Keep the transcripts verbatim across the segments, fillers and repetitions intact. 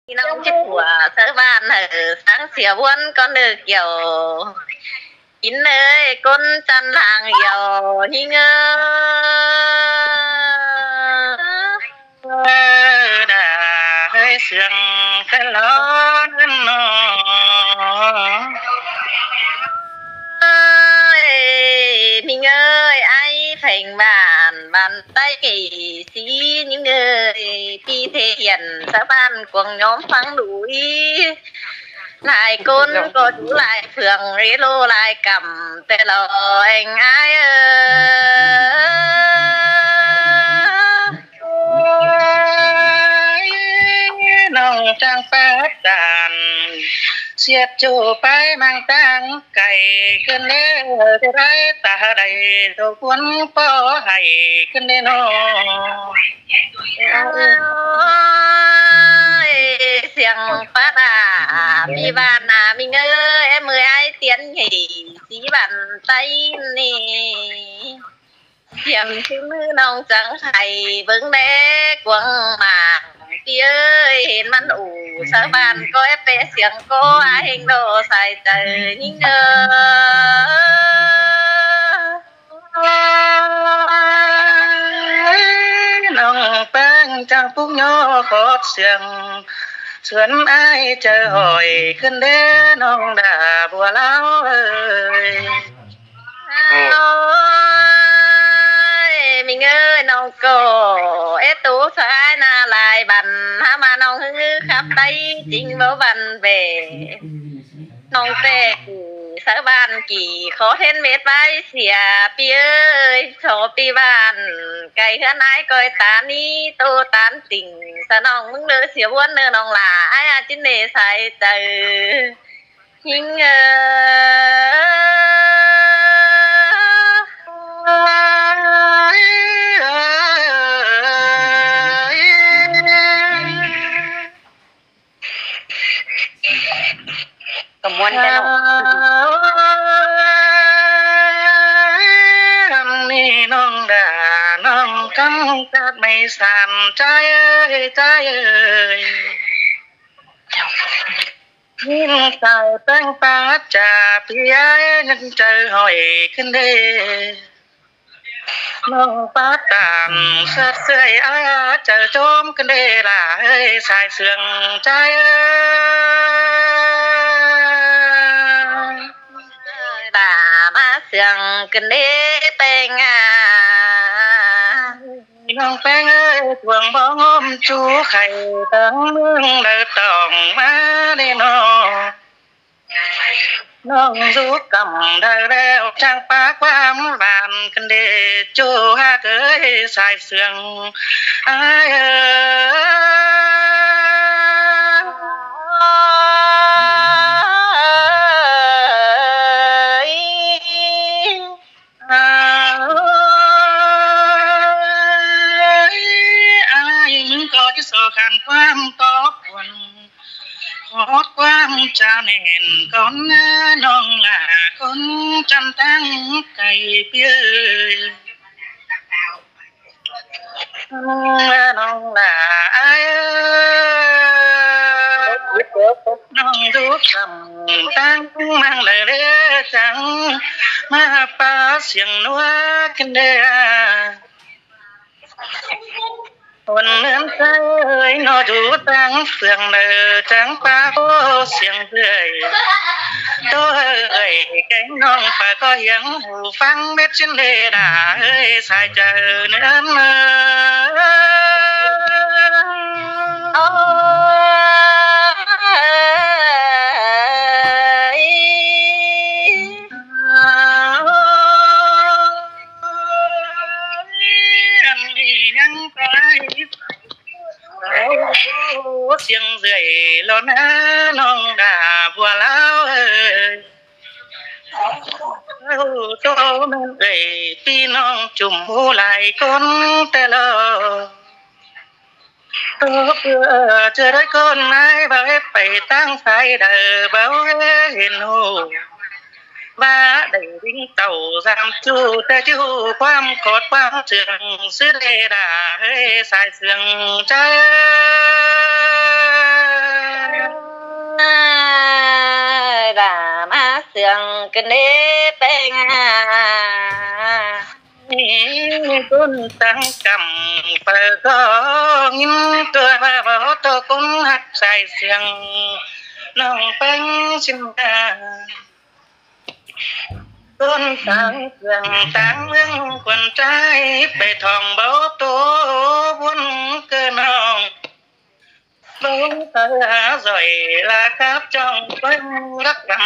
ꞌPi ꞌnọng ꞌchí pua sáư ꞌván hảư sáng sia ꞌhuốn ꞌcốn ꞌnớ kiẻo. ꞌKín ơi, ꞌcốn chăn lăng yau ꞌnhính ơi. Đa hơi siêng cái lón nó. Ơi, ꞌnhính ơi, ai pheng bản, bản tay kể sí ꞌnhính ơi, ꞌpi thể hiện sáư bản cuông nhóm phắng đuổi. Lai ꞌcốn ꞌcọ dú lai phường, ré lô lai cắm, té lo eng ai ơi. ꞌNọng chắng pát tan, siết chu pái mang tang cay ꞌcứn đé, ꞌchớ đảy ta đảy tô cuốn ꞌpó hảy ꞌcứn đé ꞌnọ. Ơi, siêng pát a, ꞌpi bản a, ꞌmính ơi, em ơi, ai tiên nhảy sí bản tay ꞌnị. Siêng sí ꞌmứ ꞌnọng chắng hảy bớng đé cuông mảng. ꞌPi ơi, hên ꞌmắn ủ sáư bản ꞌcọ ép pé siêng ꞌcọ a hên đo sai chaư ꞌnhính ơi. ꞌNọng ꞌpéng chắng púk ꞌnhó khót siêng, suôn ai chaư hỏi ꞌcứn đé ꞌnọng đa bua ꞌláo ơi. Ơi, ꞌmính ơi, ꞌnọng ꞌcọ é tô sai na lai bản, hák ꞌmá ꞌnọng ꞌhứ khắp tay chính báu bản bể. ꞌNọng té sáư bản kỉ khó hên mết ꞌvái sia ꞌpi ơi, so ꞌpi bản cay ꞌhướn ai coi tán ꞌnị tô tán tỉnh, sa ꞌnọng ꞌmứng đơ sia ꞌhuốn ꞌnớ ꞌnọng lả, ai a ꞌchí nể sai chaư ꞌnhính ơi. Có muốn cái nào? Ăn ni nong đà nong cắn cát mây sàn trai ơi, trai ơi. Nhìn sai tang pa cha pi ai nhân trời hỏi khân đê. Nong pát tản sắt sưởi ai á, chau chôm kưn đê lả hơi sai sương trai ơi. Lả ꞌmá sương kưn đê ꞌpéng a. Nong ꞌpéng ơi, chuông bó ngôm chú khay tang mương đau tòng ꞌmá đê ꞌnọ. Nong dú căm đau ꞌlẹo chang pá ꞌquám ꞌván kưn đê ꞌchu hák ơi sai sương ai ơi. Ai ơi, ai ơi, ꞌmứng ꞌcọ ꞌchí so khan ꞌquám tóp cuôn. Khót ꞌquám chao nẻn cón ná nong lả cón chăn tang cay ꞌpi ơi. Nong lả ai ơi. Nong dú căm tang mang đảy ꞌlế chắng ꞌmá pá siêng ꞌnua kưn đê a. Ôn ꞌnớn trai ơi, ꞌnọ dú tang sương đảy chắng pá ꞌpó siêng ꞌdới. Tô ơi, kéng nong pá ꞌcọ hiếng hủ phắng mết ꞌchín đê đà ơi, sai chaư ꞌnớn ơi. Ôi, ăn đi nhắn tay. Ô, siêng ꞌdới lo ná nong đà bua ꞌláo ơi. Ô, tô ꞌmen ơi, ꞌpi nong chum ꞌmú lai cón té lo. Tô ꞌpưa ꞌchớ đảy cón ꞌmái báu ꞌhế pay tang sai đảy báu ꞌhế hên ꞌhụ. ꞌVa đảy ꞌvinh tảu dăm ꞌchu té ꞌchí ꞌhụ ꞌquám khót ꞌquám sương ꞌsứ đê đà hơi sai sương trai ơi. sương kưn đế peng a. ꞌCốn táng căm phải có nghìn tua ba bảo tô ꞌcốn ꞌhặc sai sương ꞌnọng peng ꞌsịn a. ꞌCốn táng sương táng ꞌmướng khuôn ꞌchái pay thong bảo tô ꞌbuôn ꞌcơ ꞌnọng. Báu ꞌtoi ꞌdọn ꞌdọi ꞌla khắp ꞌchong ꞌquám lắc đăm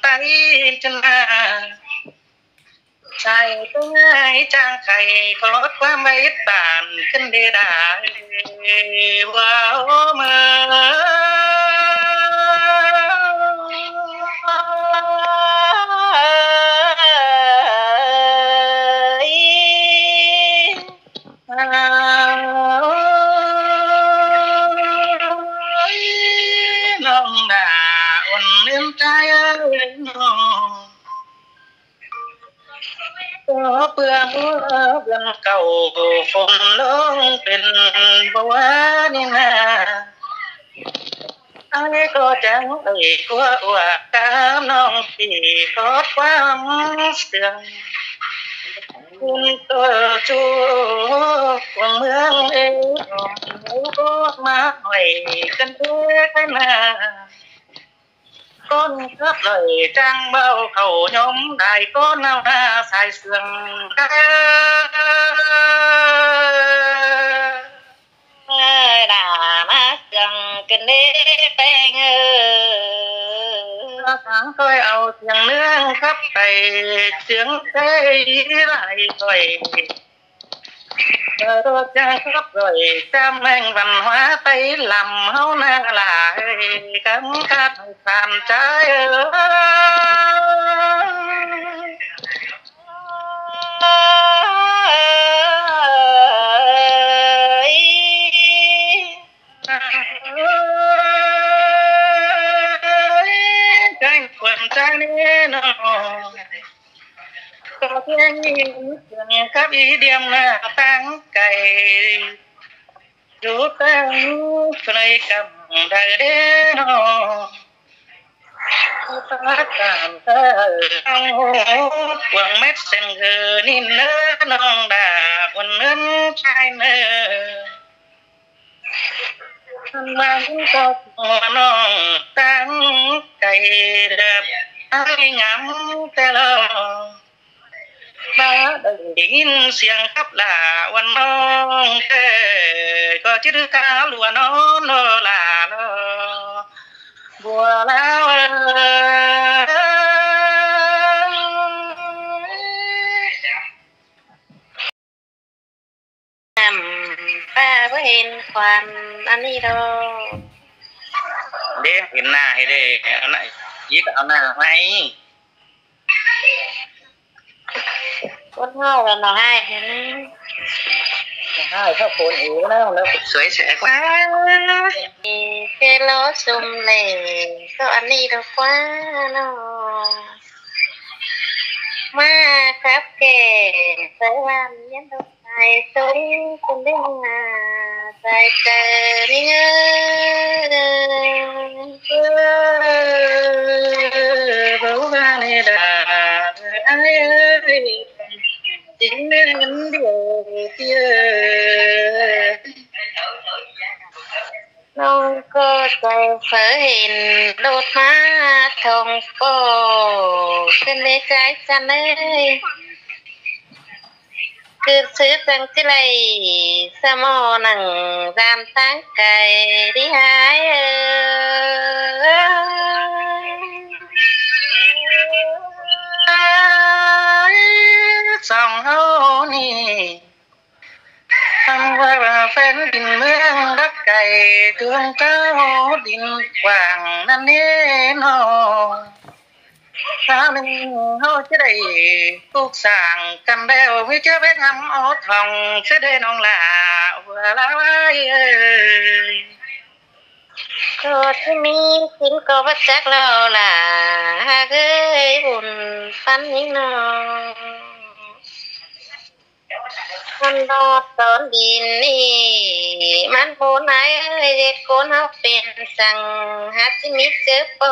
tay chân a. Sai ꞌtoi ꞌchang khay khót ꞌquám ꞌvạy tản kưn đê đa. Wow mơ ꞌnọng đa uôn ꞌnuyến ꞌchái ơi ꞌnọng. Có ꞌpưa ꞌmưa vườn cầu phủ phôn ꞌlống pên báu ꞌva ꞌnị na. Ai ꞌcọ chắng đảy ꞌcua ꞌva cắp ꞌnọng ꞌpi khót ꞌquám sương. Cuông tô ꞌchu cuông ꞌmướng ê ꞌnọng ꞌcọ ꞌmá hỏi kưn ꞌtứ ꞌtếng na. ꞌCốn khắp ꞌlới chắng báu khảu ꞌnhóm đai ꞌcốn ꞌnáo ꞌna sai sương. Đa ꞌmá sương kưn đế peng ơ. Sáng ꞌtoi au sương ꞌnương khắp pay sương ꞌtếng lai ꞌtoi. Tô chắng khắp ꞌlới chăm ꞌmeng văn hóa Tây lăm ꞌháu ꞌna lai cắm cát sàn ꞌchái ơ. Cánh khuôn ꞌchái ꞌnị ꞌnọng. Có ꞌtếng ꞌnị sương khắp ꞌí điêm ꞌna táng cay. Dú táng ꞌnị căm đảy đế ꞌnọng. Phát tản ta ꞌnọng hút cuông mét sen gơ ꞌnị ꞌnớ ꞌnọng đa uôn ꞌnuyến ꞌchái ꞌnớ. Ăn ꞌmá ꞌhướn ꞌcọ ꞌnọng táng cay đớp ai ngắm ꞌtẹ lo. ꞌVa đảy ꞌnghín siêng khắp lả uôn ꞌnọng ꞌtẹ ꞌcọ ꞌchí đư cá lua ꞌnón ꞌnớ lả lo. Bua ꞌláo ơi. Nắm ꞌpá báu hên khuôn ăn ꞌnị đaư. Đế hên ꞌna hên đế, au ꞌna, ꞌchí au ꞌna ꞌmá. ꞌCốn ꞌháu lỏ ꞌnọ ꞌhại hên. ꞌHại khắp phôn ế ꞌnớ, ꞌnớ sưới sẻ ꞌquá. Ê, ꞌchớ lo sum lẻ, ꞌcọ ăn ꞌnị đaư ꞌquá ꞌnọ. ꞌMá khắp kẻ, sới ꞌvan ꞌnhín đaư. Sai sung ꞌcốn đé ꞌna, sai chaư ꞌnị ꞌngớ. Báu ꞌva ꞌnị đa, ai ơi, chính ꞌmen điêu kia. ꞌNọng ꞌcọ chaư phớng hên ꞌlột ꞌmá thong ꞌcọ, ꞌcứn đé ꞌchái chăn ới. ꞌCứn ꞌsứ chắng ꞌchí đảy ꞌsa ꞌmo nẳng dan táng cay đi ꞌhại ơi. Song ꞌháu ꞌnị ꞌtăm ꞌva phén đin ꞌmướng đắc cay, ꞌtướng ꞌcáu đin quảng ꞌnặn ꞌnị ꞌnọ. Sa ꞌnưng ꞌháu ꞌchí đảy ꞌcục sảng căn đeo, ꞌmí ꞌchớ bét ngắm ók thong ꞌsứ đé ꞌnọng lả, ꞌva ꞌlạ ơi. ꞌCọ ꞌchí ꞌmí sín ꞌcọ báu chắc lo lả, ꞌhặc ới, bun ꞌphắn ꞌnhính ꞌnọ. ꞌMắn ꞌlọt tón đin ꞌnị, ꞌmắn bôn ai ới, ꞌdệt ꞌcốn ꞌháu pên săng, hák ꞌchí ꞌmí ꞌchớ ꞌpọ.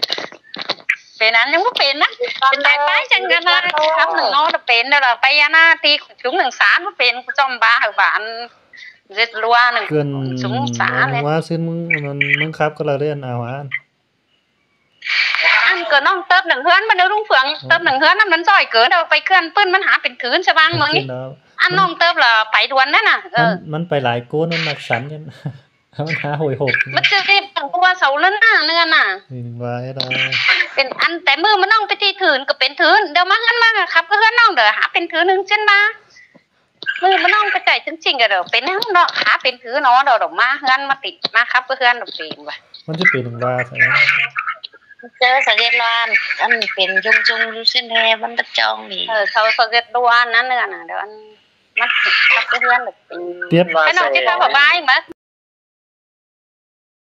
Pên ăn ꞌnhắng báu pên ꞌnớ. Pên tai pái chắng ꞌnhắng ꞌnớ. Khắp ꞌnưng ꞌnọ ꞌlẹo pên đaư ꞌlẹo, pay ꞌnhắng ꞌnớ ꞌti ꞌchung ꞌnưng sán báu pên, ꞌchu ꞌchom ꞌva hảư bản ꞌdệt ꞌlua ꞌnưng. ꞌCươn ꞌchung sán ꞌnưng ꞌlẹo. ꞌVa ꞌsướng ꞌmứng, ꞌmứng khắp ꞌcọ ꞌlẹo ꞌlẹn au ăn. ꞌCọ ꞌnọng tớp nẳng ꞌhướn, ꞌmắn đaư ꞌlung phượng, tớp nẳng ꞌhướn ꞌnặn ꞌmắn ꞌdọn ꞌcọ, đaư pay ꞌcứn ꞌpứng ꞌmắn hả pên thứ, ꞌchớ ꞌváng ꞌmướng ꞌnị. ꞌCọ ꞌnọng tớp ꞌlạ pay đuôn ꞌnặn ꞌnạ. ꞌMắn pay lai ꞌcốn ꞌnặn ꞌmặc sắn ꞌnặn. ꞌMắn hả hội hộp. ꞌMắn ꞌchớ ꞌnị păng ꞌcọ ꞌva sau ꞌlớn ꞌnạ ꞌnưng ꞌnạ. Pên ăn té ꞌmự ꞌmắn ꞌnọng pay ꞌtị thứ ꞌcọ pên thứ, đaư ꞌmá ꞌhướn ꞌmá khắp ꞌcọ ꞌhướn ꞌnọng đaư hả pên thứ ꞌnưng ꞌchớ ꞌva. ꞌMự ꞌmắn ꞌnọng pay chảy chương trình ꞌcọ đaư pên ꞌnưng ꞌnọ hả pên thứ ꞌnọ đaư, đaư ꞌmá ꞌhướn ꞌmá ꞌtị ꞌmá khắp ꞌcọ ꞌhướn đaư pên ꞌva. ꞌMắn ꞌchí pên ꞌva sau. ꞌChớ sau ꞌdệt ꞌluan, ăn pên dung dung ꞌlụk ꞌsịn ꞌhê ꞌmắn bắt chong ꞌnị. Sau, sau ꞌdệt ꞌluan ꞌnặn ꞌnưng ꞌnạ, đaư ăn ꞌmắn khắp ꞌcọ ꞌhướn đaư pên. Tiếp. ꞌChớ ꞌnọng ꞌchí khắp ꞌva ꞌmá